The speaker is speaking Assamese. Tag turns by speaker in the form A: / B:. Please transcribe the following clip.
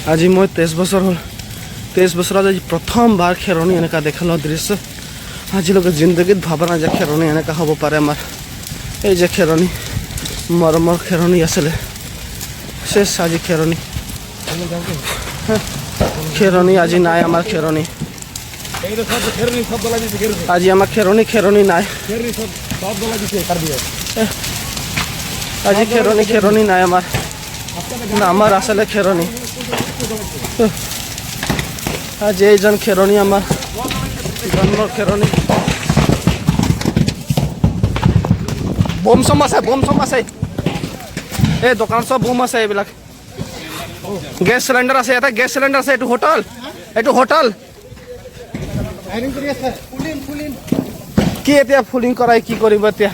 A: আজি মই 23 বছৰ হ'ল। 23 বছৰত আজি প্ৰথমবাৰ খেৰণি এনেকুৱা দেখালোঁ দৃশ্য। আজিলৈকে জিন্দগীত ভবা নাই যে খেৰণি এনেকুৱা হ'ব পাৰে আমাৰ। এই যে খেৰণি, মৰমৰ খেৰণি আছিলে, শেষ আজি খেৰণি। খেৰণি আজি নাই আমাৰ খেৰণি।
B: এইটো সব খেৰণি, সব জ্বলাই দিছে খেৰণি।
A: আজি আমাৰ খেৰণি, খেৰণি নাই।
B: খেৰণি সব সব জ্বলাই দিছে তাৰ দিয়ে।
A: আজি খেৰণি, খেৰণি নাই আমাৰ না। আমাৰ আচলে খেৰণি। আজি এইজন খেৰণি, আমাৰ জন্মৰ খেৰণি। বোম চম আছে, বোম চম আছে। এই দোকান চব বোম আছে এইবিলাক। গেছ চিলিণ্ডাৰ আছে, এটা গেছ চিলিণ্ডাৰ আছে। এইটো হোটেল, এইটো হোটেল। কি এতিয়া ফুলিং কৰাই কি কৰিব এতিয়া?